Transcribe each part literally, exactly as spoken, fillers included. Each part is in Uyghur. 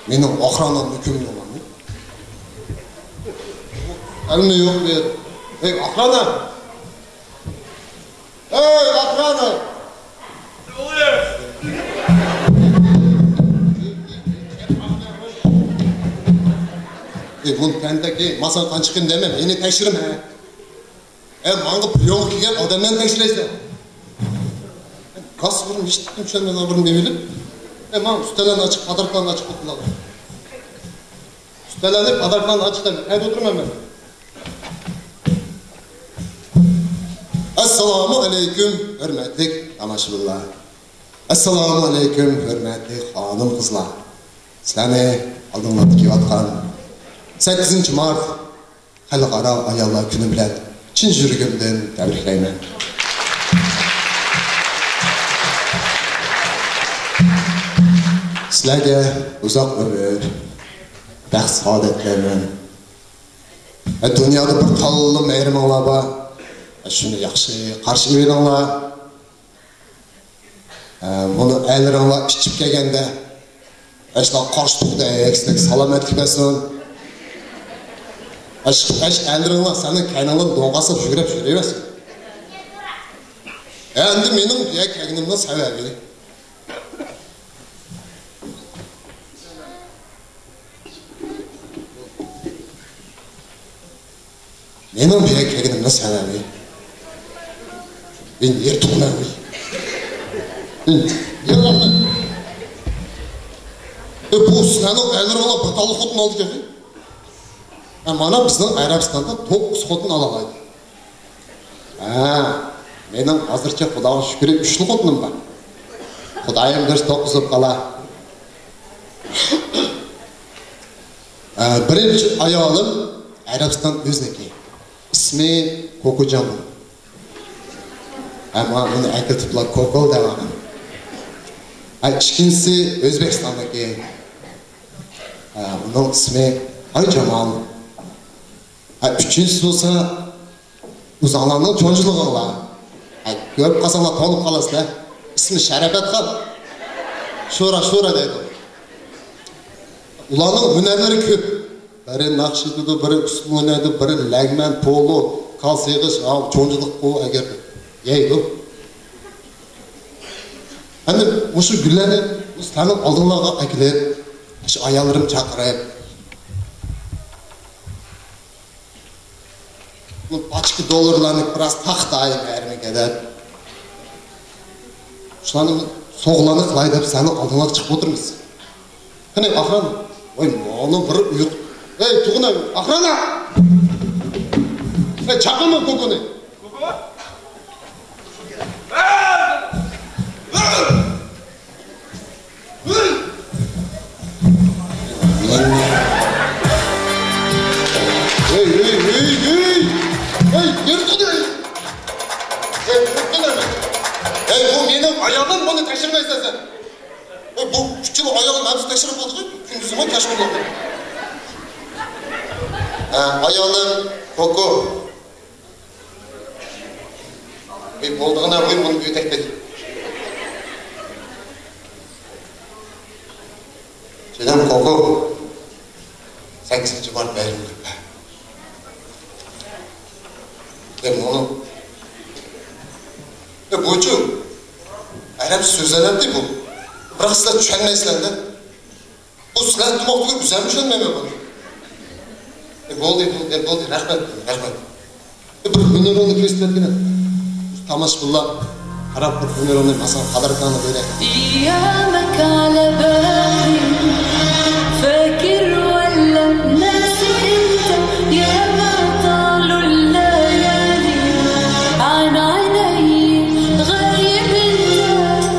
مېنىڭ ئاخرانا مۇكىمنى ئالامدۇ؟ ئەلمۇ يوق بۇ يەردە. ئەي ئاخرانا! ئەي ئاخرانا! ئەي بۇ تەنتەك، ئەي ماسان قانچىقىم دەيمەن، مېنى تەكشۈرمە. ئە، ماڭا پىليونغا كىرگەن ئادەملەرنى تەكشۈرەيسەن. گاس بىر مىشتىقتىن چۈشەنمەيدىغان بىر نېمىلىك. ئە، ماڭ ئۈستەللەرنى ئاچىق، پاداركىلارنى ئاچىق قويۇپ قىلىڭ. ئۈستەللەرنى، پاداركىلارنى ئاچىق دەپ، قايدا ئولتۇرىمەن مەن؟ ئەسسالامۇ ئەلەيكۇم، ھۆرمەتلىك تاماشىبىنلار. ئەسسالامۇ ئەلەيكۇم، ھۆرمەتلىك خانىم-قىزلار. سىلەرنى ئالدىڭلاردا كېلىۋاتقان سەككىزىنچى مارت خەلقئارا ئاياللار كۈنى بىلەن چىن يۈرىكىمدىن تەبرىكلەيمەن. سىلەرگە ئۇزاق ئۆمۈر، بەخت-سائادەت تىلەيمەن. ۋە دۇنيادا بىر تاللا مەھرىمىڭلار بار. شۇنى ياخشى قارشى ئېلىڭلار. ئە، بۇنى ئەرلىرىڭلار ئىچىپ كەلگەندە، ئەشلا قارشى تۇرۇپ ئەكسىدەك سالامەتلىك بەرسۇن. ئەش، ئەش ئەرلىرىڭلار سەننىڭ كەينىڭدىن دوڭغاسلاپ يۈگۈرۈپ يۈرۈۋەرسۇن. ئەمدى مېنىڭ بۇ يەرگە كەلگىنىمنىڭ سەۋەبى. مېنىڭ بۇ يەرگە كەلگىنىمنىڭ سەۋەبى، مەن يىرتىقمەن. مەن يىرتىقمەن. ئە، بۇ سىلەرنىڭ ئەرلىرىڭلار بىر تاللا خوتۇن ئالدىكەن. ئە، مانا بىزنىڭ ئەرەبىستاندا توققۇز خوتۇن ئالالايدۇ. ھە، مېنىڭ ھازىرچە خۇداغا شۈكرى ئۈچلا خوتۇنۇم بار. خۇدايىم بېرسە توققۇز بولۇپ قالا. ئە، بىرىنچى ئايالىم ئەرەبىستان ئۆزىنىڭكى. ئىسمى كوكوجان. ئەمما ئۇنى ئەكېتىپلا كوكو دەۋاتىمەن. ئە، ئىككىنچىسى ئۆزبېكىستاندىكى. ئە، ئۇنىڭ ئىسمى ئايجامال. ئە، ئۈچىنچىسى بولسا ئۆزۈڭلارنىڭ چونجىلىقىڭلار. ئە، كۆرۈپ قالساڭلار تونۇپ قالاسىلەر. ئىسمى شەرەپەتخان. شورا، شورا دەيدۇ. ئۇلارنىڭ ھۈنەرلىرى كۆپ. بىرى ناخشا ئېيتىدۇ، بىرى ئۇسسۇل ئوينايدۇ، بىرى لەگمەن، پولو، كالتە سېغىش، ھاۋ، چونجىلىق قۇ ئەگەر يەيدۇ. ئەمدى مۇشۇ گۈللەرنى سىلەرنىڭ ئالدىڭلارغا ئەكېلىپ، شۇ ئاياللىرىم چاقىرىپ، بۇ باچكا دوللارلارنى بىراز تاختاي مەھرىمىگە دەپ، شۇلارنى سوغىلارنى قىلاي دەپ سىلەرنىڭ ئالدىڭلارغا چىقىپ ئولتۇرىمىز. قېنى، ئاخران. ۋاي، مانا بىر ئۇيقۇ. ئەي، تۇغۇن ئەي، ئاخرانا! ئەي، چاقىرما كوكونى. ئەي، ئەي، ئەي، ئەي! ئەي، يىرتىدۇ! ئەي، يىرتىدۇ! ئەي، بۇ مېنىڭ ئايالىم، بۇنى تەكشۈرمەيسەن سەن! ئەي، بۇ ئۈچ يىل ئايالىم ھەممىسى تەكشۈرۈپ بولدى، كۈندۈزىمۇ كەچ بولدى. ھە، ئايالىم كوكو. ئەي، بولدىغىنا، ئەي، بۇنى ئۆتەكتە. جېنىم كوكو، سەككىزىنچى مارت بايرىمى. دەپ ئۇنى. دەپ بۇچۇ. ئەرەب سۆزلەنەتتى بۇ. بىراق سىلەر چۈشەنمەيسىلەر دە. بۇ سىلەر تۇماق تۈگۈل بىز ھەم چۈشەنمەيمەن بۇنى. دەپ بولدى، بولدى، دەپ بولدى. رەھمەت، رەھمەت. بىر ھۈنىرىڭنى كۆرسىتىۋەتكىنە. تاماشىبىنلار قاراپ بىر ھۈنىرىڭنى، ماساڭ قادىركاڭنى بېرەي. أيامك على بالي، فاكر ولا ناسي أنت؟ يا ما طالوا الليالي عن عيني غايب أنت.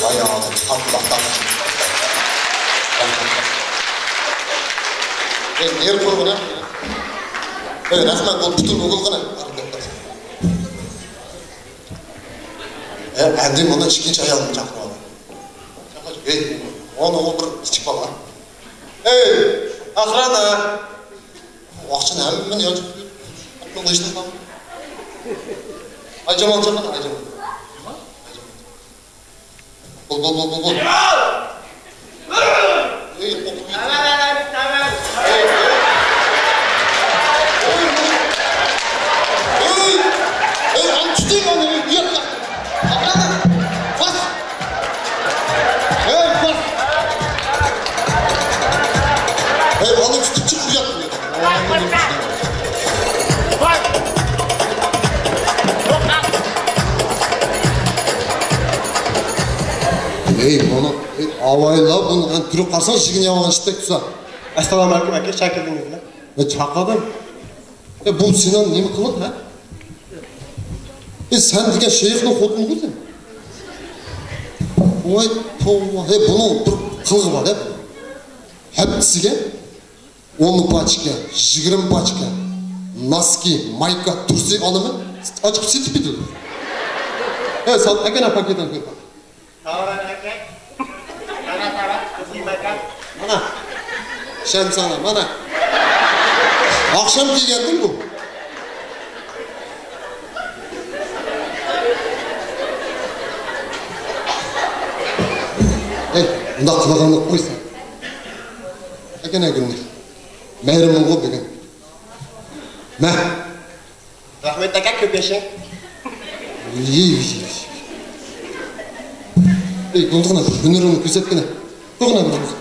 ۋاي ئادەم، تاپماق، تاپماق. ئەي، نېرى قويغىنا. ئەي، رەھمەت، بۇ پۈتۈن ئوغۇل قېنى. ئەي، ئەمدى مۇنى ئىككىنچى ئايالنى چاقىرىۋالىڭ. ئەي، ئۇنى ئۇ بىر كىچىك بالا. ئەي، ئاخرانا. ئاقچىنى ھەممىنى يانچۇق قويۇپ، ئاقنىڭ ئىشىنى قىلىپ. ئايجامال چاقىر، ئايجامال. بول، بول، بول، بول، بول. ئەي، قوقۇپ كەتتى. ئەي، ئەي. ئەي، ئەي، ئەي، تۇتۇڭ ئۇنى، ئەي، ئۇياققا. ئاقلىدىم. پاس. ئەي، پاس. ئەي، ئۇنى تۇتۇپ چىق، ئۇياققا. ئەي، مانا، ئەي، ئاۋايلا، بۇنى قان تۈرۈپ قالساڭ، يىگىنى يامان ئىشتەك تۇتسا. ئەسسالامۇئەلەيكۇم، ئاكا، چاي كىردىڭىزمۇ؟ ئەي، چاقادىم. ئەي، بۇ سېنىڭ نېمە قىلىق، ھە؟ ئەي، سەن دېگەن شەيخنىڭ خوتۇنىغۇ سەن. ۋاي، توۋا. ئەي، بۇنىڭ بىر قىلىقى بار، ھە. ھەپتىسىگە ئون پاچكا، يىگىرمە پاچكا، ناسكى، مايكا، ترۇسى ئالىمەن، ئاچىقىپ سېتىپ كېتىدۇ. ئەي، سات، ئەكەنە پاكېتىڭ كۆرۈپ باق. مانا، ئىشەنسەڭلار، مانا. ئاخشام كىيگەندىم بۇ. ئەي، ئۇنداق قىلغانلىق قويسا. ئەكەنە گۈلنى. مەھرىمىڭغۇ بۈگۈن. مە. رەھمەت ئاكا، كۆپ ياشاڭ. ئەي، بولدىغىنا، ھۈنىرىڭنى كۆرسەتكىنە. بولدىغىنا بىر.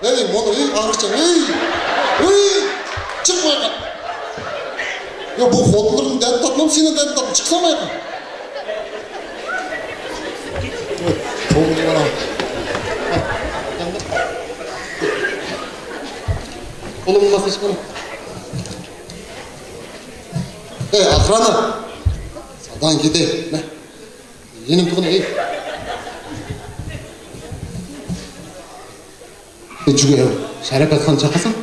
ھەي، مانا، ھەي، ئاغرىقچان، ھەي! ھەي! چىق بۇ ياققا! يا، بۇ خوتۇنلىرىنىڭ دەردىنى تارتمام، سېنىڭ دەردىنى تارتمام، چىقساڭ بۇ ياققا! قولۇمنى ماساژ قىلىڭ. ئەي، ئاخرانا! ساداڭ كېتەي، مە. يېنىم تۇغىنى، ئەي. ئەي، جۈگە، شەرەپەتخان چاقىسان.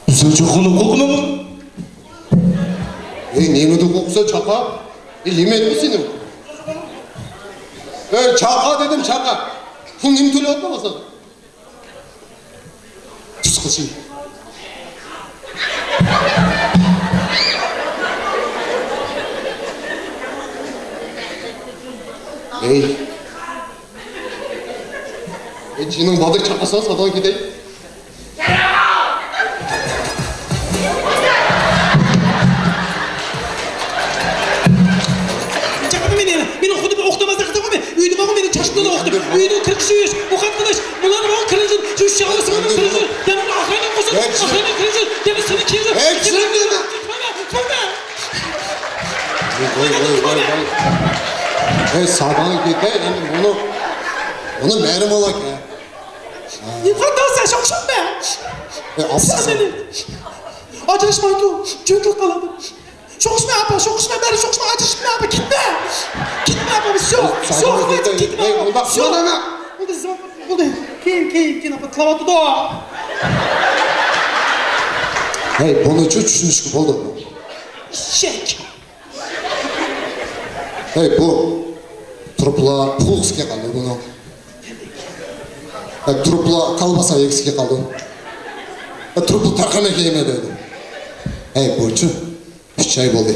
بىزنىڭ چوقۇم قوقۇمىمۇ؟ ئەي، نېمىدىن قوقۇسا چاقا؟ ئەي، يېمەيدىغۇ سېنى. ئەي، چاقا دېدىم، چاقا. پۇل نېمە تۆلەۋاتىدۇ ماساژ؟ تۇتقۇچى. ئەي. ئەي، جېنىڭ باردا چاقىساڭ، ساداڭ كېتەي. چاقىدى مېنى، مېنى خۇددى بىر ئوقۇتامازدەك قىلدىڭغۇ مېنى. ئۆيدە ماڭا مېنى چاشقىدىن ئوقۇتۇپ، ئۆيدە كىرىش يۇيۇش، ئوقەت قىلىش، بۇلارنى ماڭا كىرىزىن، شۇ شاغلىسىڭىز كىرىزىن، دەمدە ئاخىرىنى قوسۇن، ئاخىرىنى كىرىزىن، دەمدە سېنى كىرىزىن. ۋاي، ۋاي، ۋاي، ۋاي. ئەي، ساداڭ كېتەي، ئەمدى بۇنى، بۇنى مەرىم ئالاكەن. نېمە قىلدىڭ سەن، شوخشۇم مەن؟ ئەي، ئاپىسى. سەن مېنى ئاجراشمايدۇ، جۆتلۈك قالىدۇ. شوخشۇم ئاپا، شوخشۇم، بەرى شوخشۇم، ئاجرىشىپ ئاپا، كەتمە. كەتمە ئاپا، سيو، سيو، كەتمە. ئۇنداق قىلما دەمە. بولدى، زور، بولدى. كېيىن، كېيىن، كېيىن ئاپا، تىللاۋاتىدۇ. ھەي، بۇنىچۇ چۈشىنىشكە بولدى. ئېشەك. ھەي، بۇ تۇرۇپلا پۇغۇسكى قالدى بۇنىڭ. ھەي، تۇرۇپلا كالباسا يېگۈسى قالدى. ھەي، تۇرۇپلا تارخان يېمەي دەيدۇ. ھەي، بۇچۇ ئۈچ ئاي بولدى.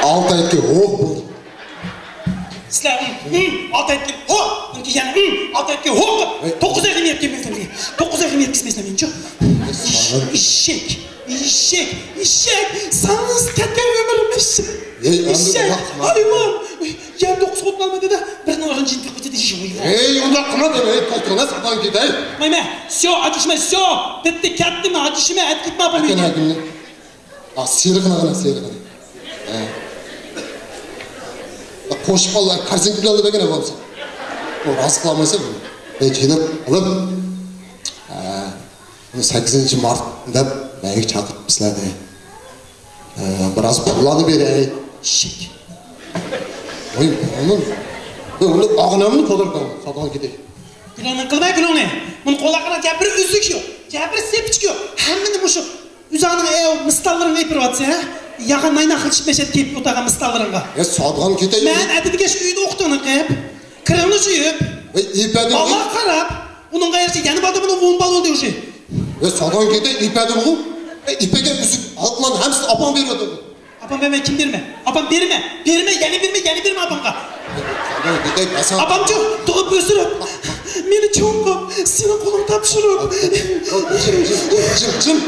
ئالتە ئايدىكى ھوھ بولدى. سىلەر، ئالتە ئايدىكى ھو! ئۇنىڭكى يەنە، ھىم! ئاتايتتى، ھو! توققۇز ئاي غېمى يەتكەن مېنىڭكى. توققۇز ئاي غېمى يەتكەن مېنىڭكى. ئېشەك، ئېشەك، ئېشەك! ساڭىز كەتكەن ئۆمرۈم ئېشەك! ئەي، ئەمدى ئېشەك، ئۇنداق قىلما. ھايۋان! يەنە توققۇز خوتۇن ئالمىدى-دە، بىرنىڭ ئارىنى جىنىپ قويدى، دېيىشى. ئەي، ئۇنداق قىلما دەم، ئەي، توختىغىنا ساقلاپ كېتەي. مايمە، سيو، ئاجىشمە، سيو! بىتتى، كەتتىم، ئاجىشمە، ئەتكىتمە، بۇ ئەكەن مېنى. ھەكىمنى. ئا، سېرىقىنى قىلىڭ، سېرىقىنى. ھە. قوشۇپ قال، كارزىنكا بىلەن بەرگىنە بولسا. ئۇ رازى قىلالمىسا، مەن جېنىم ئېلىپ، ھە، سەككىزىنچى مارت دەپ مەيگە چاقىرىپ سىلەرنى. ھە، بىراز پۇللارنى بېرەي. ئىشىك. ۋاي، ئۇنى، ۋاي، ئۇنى ئاغىنەمنى قويدۇرۇپ ساتقان كېتەي. گۈلۈڭنى قىلماي، گۈلۈڭنى. مۇنى قولاقلىرىغا جەبىر ئۈزۈك يوق. جەبىر سېپىچ يوق. ھەممىنى مۇشۇ ئۆزۈڭنىڭ ئەۋ مىستاللىرىڭغا ئېپىرىۋاتىسەن، ھە؟ ياغان نايناق خىل چىشمەشەد كىيىپ ئولتۇرغان مىستاللىرىڭغا. ئە، سادغان كېتەي. مەن ئەتىدىكەش ئۆيدە ئوقۇتۇڭنى قىپ، كىرىڭنى جۇيۇپ، ئە، ئېپەدىم. بالىغا قاراپ، ئۇنىڭغا يارىشا يەنە بالدۇر بۇنىڭ ئون بالا بولدى ئۇشى. ئە، سادغان كېتەي، ئېپەدىمغۇ. ئە، ئېپەككە ئۈزۈك ئالتۇنلارنى ھەممىسىنى ئاپام بېرىۋاتىدۇ. ئاپام بەرمەي كىم بېرىمە؟ ئاپام بېرىمە، بېرىمە، يەنە بېرىمە، يەنە بېرىمە ئاپامغا. ئاپامچۇ تۇغۇپ ئۆستۈرۈپ، مېنى چوڭ قىلىپ، سېنىڭ قولۇڭغا تاپشۇرۇپ. جىم، جىم، جىم، جىم.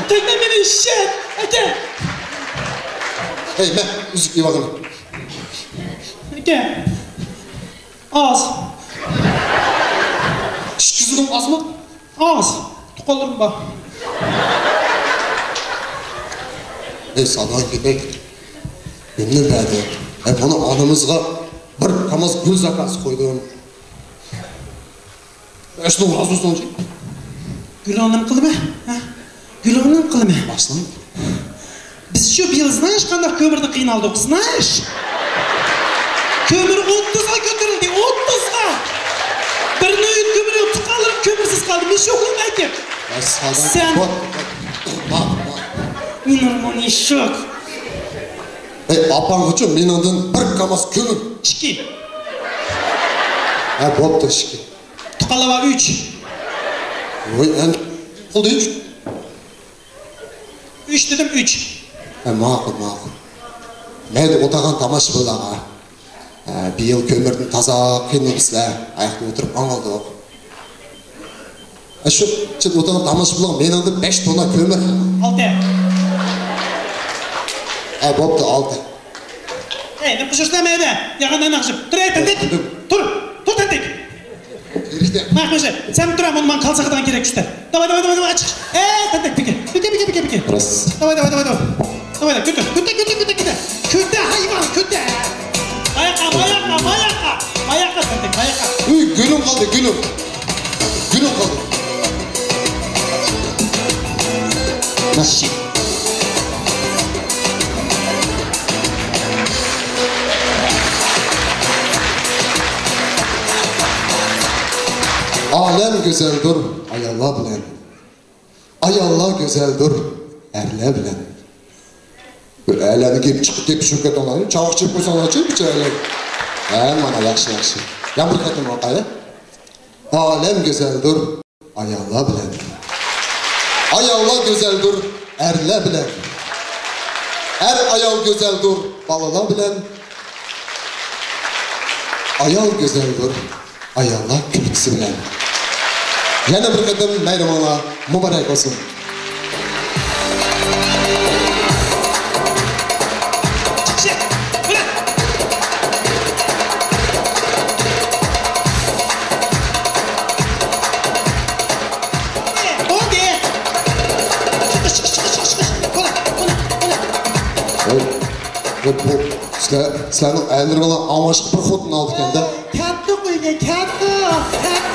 تەگمە مېنى ئېشەك، ئاكا. ھەي، مە، ئۈزۈك يەۋالغىنى. ئاكا. ئاز. ئىككى يۈز مىڭ ئازمۇ؟ ئاز. تۇغقانلىرىم بار. ئەي، سادغان كېتەي. گۈلنى بەردى. ئەي، مانا ئانىمىزغا بىر كاماز گۈل زاكاز قويدۇم. ئەي، شۇنىڭ رازى بولسۇڭچى. گۈلۈڭنىمۇ قىلىمەن. ھە؟ گۈلۈڭنىمۇ قىلىمەن. باشلاڭ. بىز شۇ بىيىل، زنايېش، قانداق كۆمۈرنى قىينالدۇق، زنايېش؟ كۆمۈر ئوتتۇزغا كۆتۈرۈلدى، ئوتتۇزغا! بىر نۆۋەت كۆمۈر يوق، تۇغقانلىرىم كۆمۈرسىز قالدى. مەن شوكلىنىپ ئەكەپ. سەن. مېنىڭ مۇنى شوك. ئەي، ئاپاڭ ئۈچۈن مېنىڭدىن بىر كاماز كۆمۈر. ئىككى. ھە، بوپتۇ، ئىككى. تۇغقانلار بار، ئۈچ. ۋوي، ئەن، قىلدى ئۈچ. ئۈچ دېدىم، ئۈچ. ھە، ماقۇل، ماقۇل. مەيلى، ئولتۇرغان تاماشىبىنلارغا، ھە، بىيىل كۆمۈردىن تازا قىينىلىپسىلەر، ئاياقتا ئولتۇرۇپ ئاڭلىدۇق. ھە، شۇ ئىچىدە ئولتۇرغان تاماشىبىنلار مېنىڭدىن بەش تونا كۆمۈر. ئالتە. ھە، بوپتۇ، ئالتە. ئەي، نېمە قىلىشىسەن مەيدە؟ ياغان نەنە قىلىپ. تۇر، ئەي، تەنتەك. تۇردۇم. تۇر، تەنتەك. ماقۇل، سەن تۇر، مانا كالساقىدان كېرەك ئۈستە. داۋاي، داۋاي، داۋاي، داۋاي، چىق. ئەي، تەنتەك، پىكىر. پىكىر، پىكىر، پىكىر، پىكىر. راست. داۋاي، داۋاي، داۋاي، داۋاي. داۋاي، كۆتۈر، كۆتۈر، كۆتۈر، كۆتۈر. كۆتە، ھايۋان، كۆتە. ماياققا، ماياققا، ماياققا، تەنتەك، ماياققا. ئۆي، گۈلۈم قالدى، گۈلۈم. گۈلۈم قالدى. ئالەم گۈزەلدۇر ئاياللار بىلەن. ئاياللار گۈزەلدۇر ئەرلەر بىلەن. بۇ ئەرلەرنى كىيىپ چىقىپ كېتىپ شۇ كېتىڭلار. چاۋاك چېلىپ قويساڭلارچۇ بىچارىلەر. ھە، مانا ياخشى، ياخشى. يەنە بىر قېتىم ئوقايلى. ئالەم گۈزەلدۇر ئاياللار بىلەن. ئاياللار گۈزەلدۇر ئەرلەر بىلەن. ئەر ئايال گۈزەلدۇر بالىلار بىلەن. ئايال گۈزەلدۇر ئاياللار كۈلكىسى بىلەن. يەنە بىر قېتىم مەيرىمىڭلار مۇبارەك بولسۇن. بولدى. چىقىش، چىقىش، چىقىش، چىقىش، چىقىش. كونا، كونا، كونا. ھەي، بۇ، بۇ، سىلەر، سىلەرنىڭ ئەرلىرىڭلار ئاڭلاشقا بىر خوتۇن ئالدىكەن-دە. كەتتۇق ئۆيگە، كەتتۇق، كەتتۇق.